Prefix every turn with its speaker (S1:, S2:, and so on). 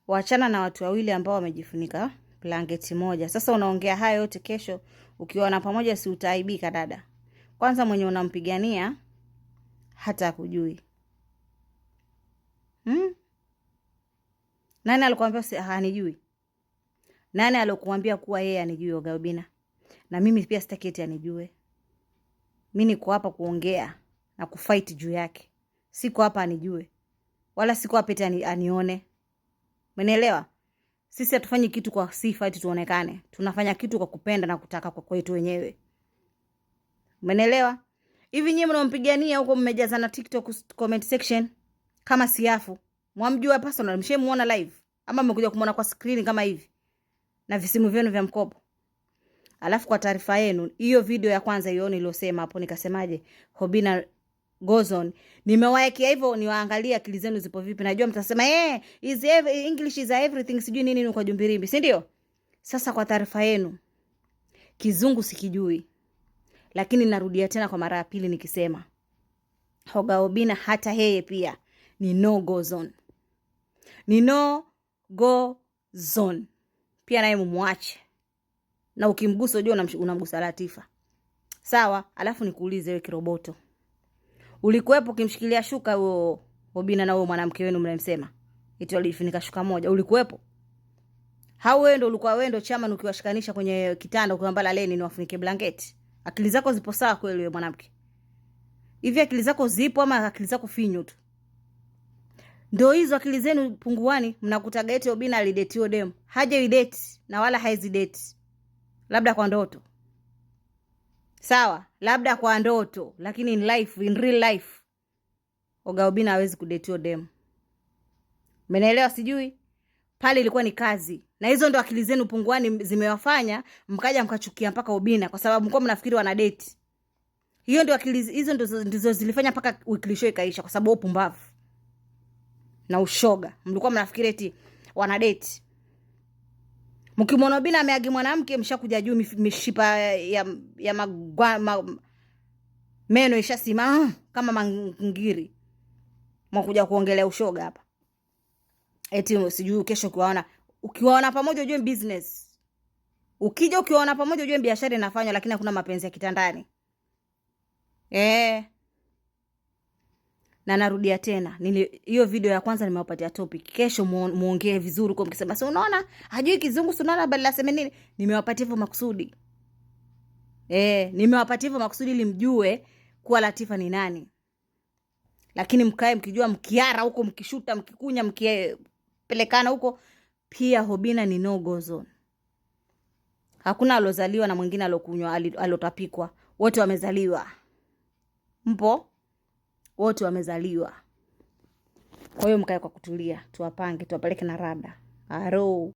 S1: Wachana na watu wawili ambao wamejifunika blanketi moja. Sasa unaongea hayo yote, kesho ukiona pamoja, si utaaibika dada? Kwanza mwenye unampigania hata akujui. Nani alikwambia si hanijui? Nani alikuambia kuwa yeye anijui Oga Obinna? Na mimi pia sitaki eti anijue. Mi niko hapa kuongea na kufight juu yake, siko hapa anijue, wala siko hapa eti anione. Umenielewa? Sisi hatufanyi kitu kwa sifa eti tuonekane, tunafanya kitu kwa kupenda na kutaka kwa kwetu wenyewe. Umenielewa? Hivi nyinyi mnampigania huko, mmejazana TikTok comment section kama siafu, mwamjua personal? Mshemuona live ama mmekuja kumwona kwa screen kama hivi na visimu vyenu vya mkopo? Alafu kwa taarifa yenu, hiyo video ya kwanza hiyo niliyosema hapo, nikasemaje, Obinna goes on, nimewaekea hivyo niwaangalie akili zenu zipo vipi. Najua mtasema English is everything, sijui nini nini kwa Jumbirimbi, si ndio? Sasa kwa taarifa yenu, kizungu sikijui, lakini narudia tena kwa mara ya pili nikisema Oga Obinna hata yeye pia ni no go zone, ni no go zone pia, naye mumwache, na ukimgusa ujue unamgusa Latifa, sawa? Alafu nikuulize wewe kiroboto, ulikuwepo ukimshikilia shuka huo Obinna na huo mwanamke wenu mnamsema eti walifunika shuka moja, ulikuwepo? Hau wewe ndo ulikuwa wewe ndo chama ukiwashikanisha kwenye kitanda ukiwambia laleni niwafunike blanketi? Akili zako zipo sawa kweli wewe mwanamke? Hivi akili zako zipo ama akili zako finyu tu? Ndo hizo akili zenu punguani, mnakutaga eti Obinna alidate demu. Hajaidate na wala haezi date. Labda kwa ndoto. Sawa, labda kwa ndoto, lakini in life, in real life Oga Obinna hawezi kudate demu. Mmenielewa sijui? Pale ilikuwa ni kazi. Na hizo ndo akili zenu punguani zimewafanya mkaja mkachukia mpaka Obinna kwa sababu mlikuwa mnafikiri wana date. Hiyo ndio akili hizo ndizo zilifanya mpaka weekly show ikaisha kwa sababu upumbavu na ushoga. Mlikuwa mnafikiri eti wana date. Mkimwona Obinna ameagi mwanamke mshakuja juu mishipa ya meno ishasima kama mangiri. Mwakuja kuongelea ushoga hapa. Eti sijui kesho ukiwaona pamoja ujue business. Ukija ukiwaona pamoja ujue biashara inafanywa, lakini hakuna mapenzi ya kitandani. Na narudia tena, hiyo video ya kwanza nimewapatia topic. Kesho muongee vizuri kwa mkisema, si unaona hajui kizungu, si unaona badala aseme nini? Nimewapatia hivyo makusudi. Nimewapatia hivyo makusudi ili mjue kuwa Latifa ni nani. Lakini mkae mkijua, mkiara huko, mkishuta, mkikunya, mkipelekana huko, pia Obinna ni no go zone. Hakuna alozaliwa na mwingine alokunywa, alotapikwa. Wote wamezaliwa. Mpo? Wote wamezaliwa. Kwa hiyo mkae kwa kutulia, tuwapange, tuwapeleke na rada. Aro.